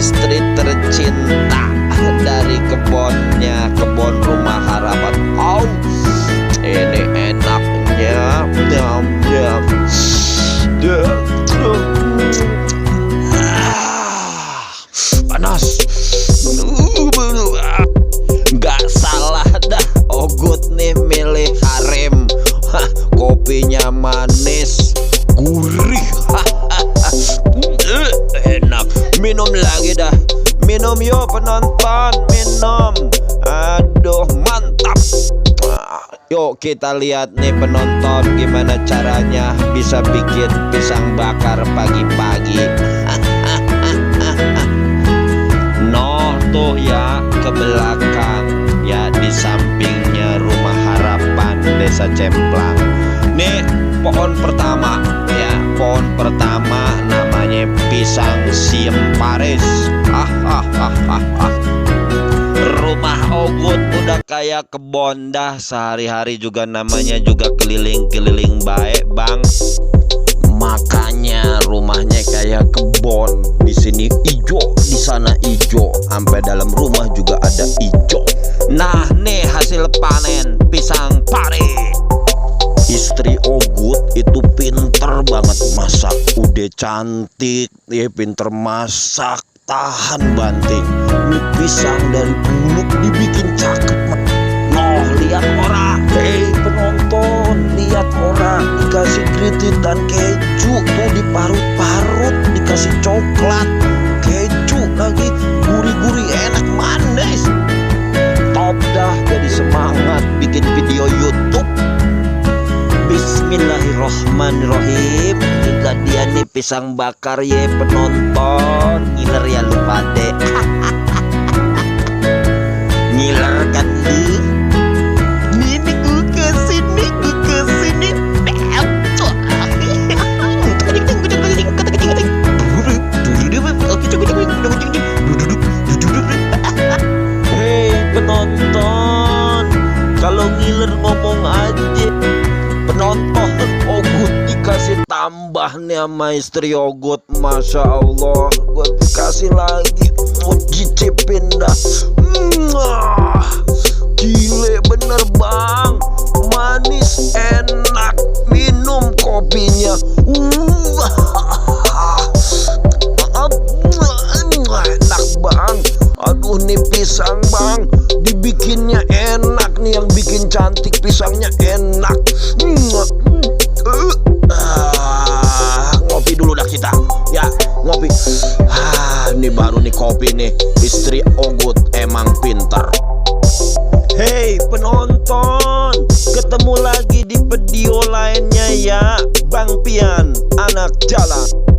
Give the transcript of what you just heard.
istri tercinta dari kebun rumah harapan. Oh, ini enaknya. Panas. Gak salah dah, Ogut nih milih harem. Kopinya manis, gurih, enak. Minum lagi dah. Minum yuk penonton, minum. Aduh, mantap. Yuk kita lihat nih penonton, gimana caranya bisa bikin pisang bakar pagi-pagi. No, tuh ya ke belakang ya, di sampingnya Rumah Harapan Desa Cemplang. Nih pohon pertama ya, pohon pertama namanya pisang siem Paris. Rumah Ogut udah kayak kebon dah, sehari-hari juga namanya juga keliling-keliling baik bang. Makanya rumahnya kayak kebon, di sini ijo, di sana ijo, sampai dalam rumah juga ada ijo. Nah nih hasil panen pisang pare. Istri Ogut itu pinter banget masak, udah cantik, ya pinter masak, tahan banting. Ini pisang dari bulu dibikin cakep. Noh, lihat orang, hei penonton, lihat orang dikasih krititan keju tuh, diparut-parut, dikasih coklat, keju lagi, gurih-gurih, enak manis. Top dah, jadi semangat bikin video YouTube. Bismillahirrohmanirrohim. Juga dia nih pisang bakar ya penonton. Ngiler ya lu pade. Ngiler kan lu. Nih gue kesini. Hei penonton, kalau ngiler ngomong aja. Penonton, Ogut dikasih tambah nih sama istri Ogut. Masya Allah, gue dikasih lagi. Cicipin dah. Gile bener bang, manis, enak. Minum kopinya. Enak bang. Aduh nih pisang bang, dibikinnya enak nih, yang bikin cantik pisangnya enak. Ngopi dulu dah kita, ya ngopi. Ini baru nih kopi nih, istri Ogut emang pintar. Hey penonton, ketemu lagi di video lainnya ya, Bang Pian anak jalan.